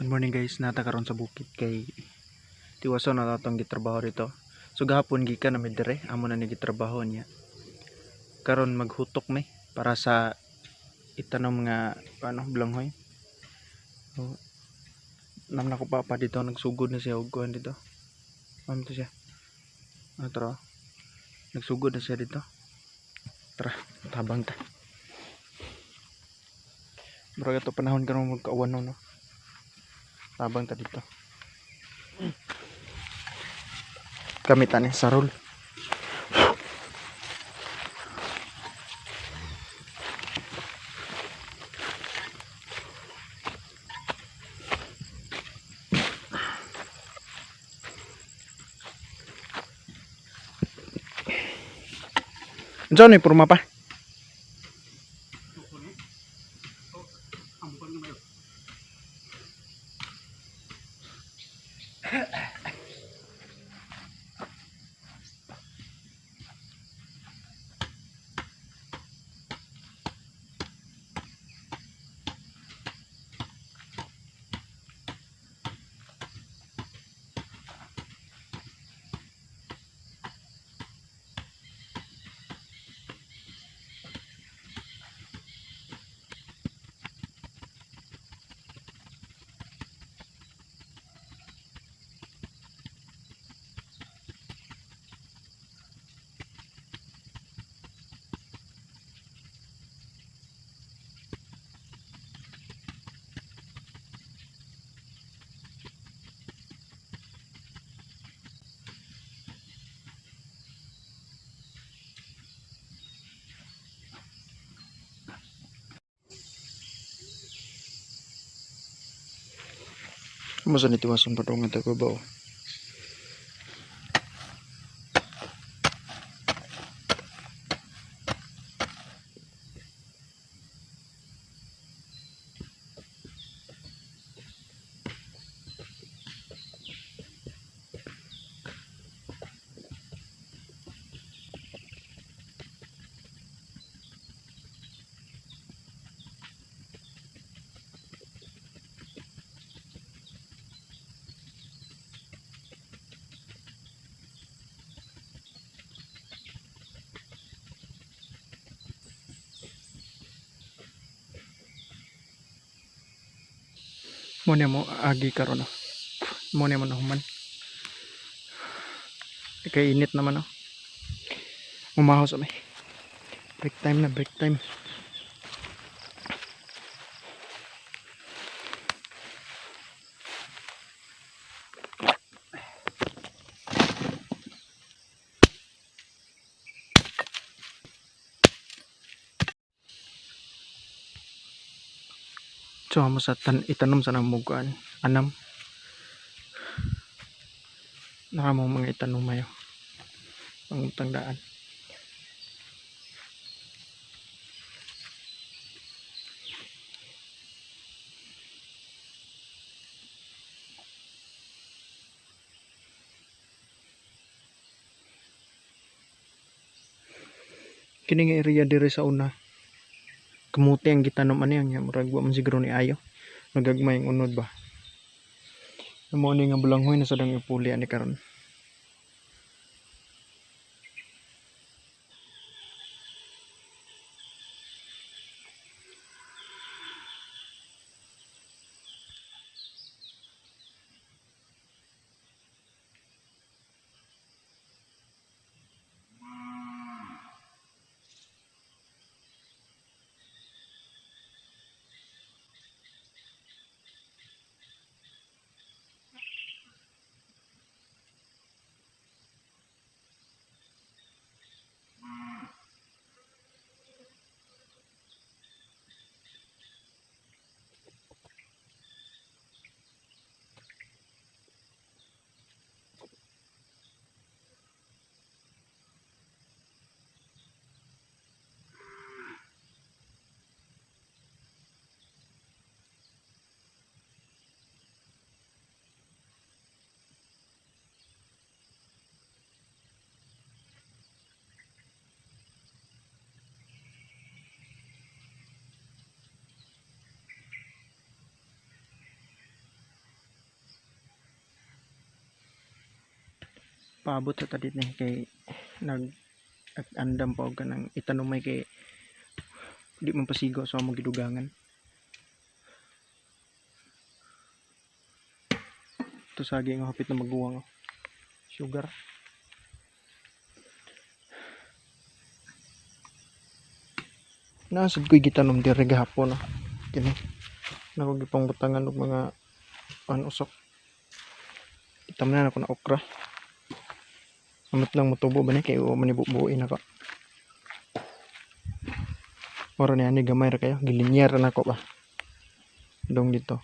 Good morning, guys, naa ta karon sa bukid kay tiwason na atong gitrabaho dito. So gahapon gikan na mi dire, amo na ni gitrabaho niya. Karon maghutok mi para sa itanom nga ano, blanghoy. So, nam na ko papa dito, nagsugod na siya og kuan dito. Ano to siya? Ano, tara. Nagsugod na siya dito. Tara, tabang ta. Murag ato panahon karon magkauwan, no? Tabang ta dito. Kami tani sarol. Unsa ni porma pa? Mo sa ni tiwason padung nga ba? Mo ni mo agi karon, no. Mo ni mo nahuman. Kay init naman, no. Umahaw sa may. Break time na, break time. So amo sa tan itanom sa namuguan. Anam. Naka mo mga itanom mayo. Pangutang daan. Kini nga area diri sa una. Kamuti ang gitanom ani ang murag wa man siguro ni ayo. Nagagmay ang unod ba. Mao ni nga bulanghoy na sadang ipuli ani karon. Paabot sa ta dinhi kay nag andam pa og kanang itanomay kay di man pasigo sa among gidugangan. Ito saging nga hapit na maguwang oh. Sugar. Naa sad ko'y gitanom diri gahapon, no. Kini. Nako gipangbutangan og mga an usok. Itamnan ako na okra. Amot lang motubo ba ni kay wa man ni bubuin nako. Moro ni ani gamay ra kayo, gilinyar na nako ba. Dong dito.